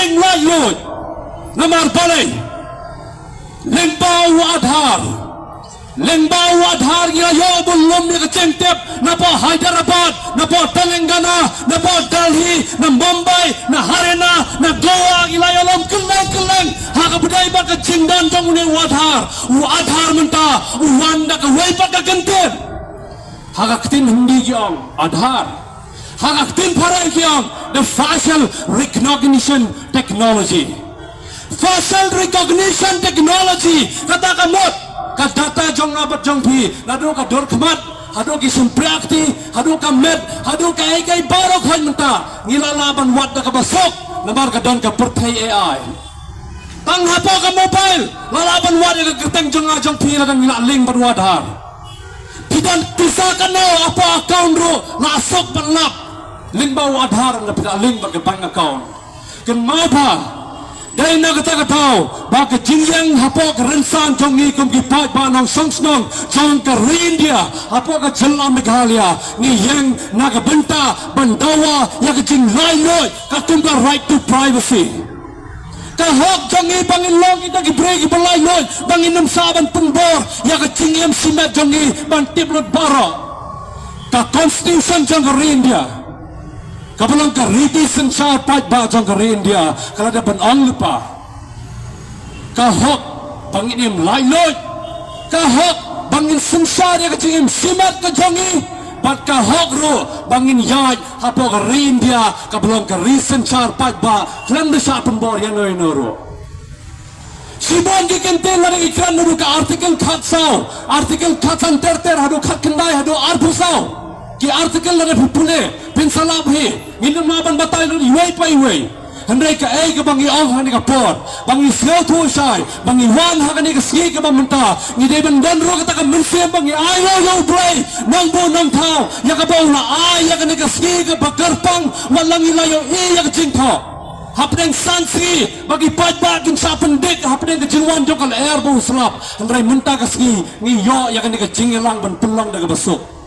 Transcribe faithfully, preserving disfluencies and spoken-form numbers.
Ing laitluid. Namar balei? Lyngba u Aadhaar. Lyngba u Aadhaar ngi la ïoh ban lum ïa ka jingtip napoh Hyderabad, napoh Telangana, napoh Delhi, na Mumbai, na Haryana, na Goa, ngi la ïoh lum kylleng kylleng. Ha kaba ïadei bad ka jingdon jong une u Aadhaar. U Aadhaar mynta u wan da kawei pat ka kyntien. Ha ka ktien Hindi ki ong Aadhaar. Ha ka ktien Phareng ki ong the facial recognition technology. Facial recognition technology, kata ka mut ka data jong nga bad jong phi, naduh ka dur khmat haduh ki shympriahkti, haduh ka met, haduh kaei kaei baroh khoit mynta ngi la lah ban wad da kaba suk namar ka don ka pyrthei A I. Tang hapoh ka mobile la lah ban wad ïa ka kyrteng jong nga jong phi lada ngi la link bad u Aadhaar. Phi don pisa kano hapoh account ruh la suk ban lap lyngba u Aadhaar, lada phi la link bad ka bank account. Kynmaw ba dei na kata ka daw ba ka jingïeng hapoh ka rynsan jong ngi kum ki paidbah nongshong shnong jong ka ri India hapoh ka jylla Meghalaya, ngi ïeng na ka bynta ban dawa ïa ka jinglaitluid, ka kum ka right to privacy. Ka hok jong ngi ba ngin long kita ki briew kiba laitluid, ba ngin ym shah ban pynbor ïa ka jingim shimet jong ngi ban tip lut baroh. Ka constitution jong ka ri India, kaba long ka riti synshar paidbah jong ka ri India, ka la dep ban ong lypa. Ka hok ba ngin im laitluid, ka hok ba ngin synshar ïa ka jingim shimet ka jong ngi, bad ka hok ruh ba ngin ïaid hapoh ka ri India kaba long ka ri synshar paidbah, khlem da shah pynbor ïa no ïa no ruh. Shibun ki kyntien lada ngi kren naduh ka article khatsaw, article khatsan ter ter haduh khatkhyndai haduh arphew saw. Ki article lada phi pule phin sa lap hi, ngin ym lah ban batai lut iwei pa iwei. Hynrei kaei kaba ngi ong ha kane ka por, ba ngi sngewthuh shai ba ngi wan ha kane ka sngi kaba mynta, ngi dei ban don ruh kata ka mynsiem ba ngi ai ïa U Blei nongbuh nongthaw ïa kaba u la ai ïa kane ka sngi kaba kyrpang, wat la ngi la ïohi ïa ka jingthoh hapdeng san sngi ba ki paidbah kin shah pyndik hapdeng ka jingwan jong ka lyer bad u slap. Hynrei mynta ka sngi ngi ïoh ïa kane ka jingïalang ban pynlong da kaba suk.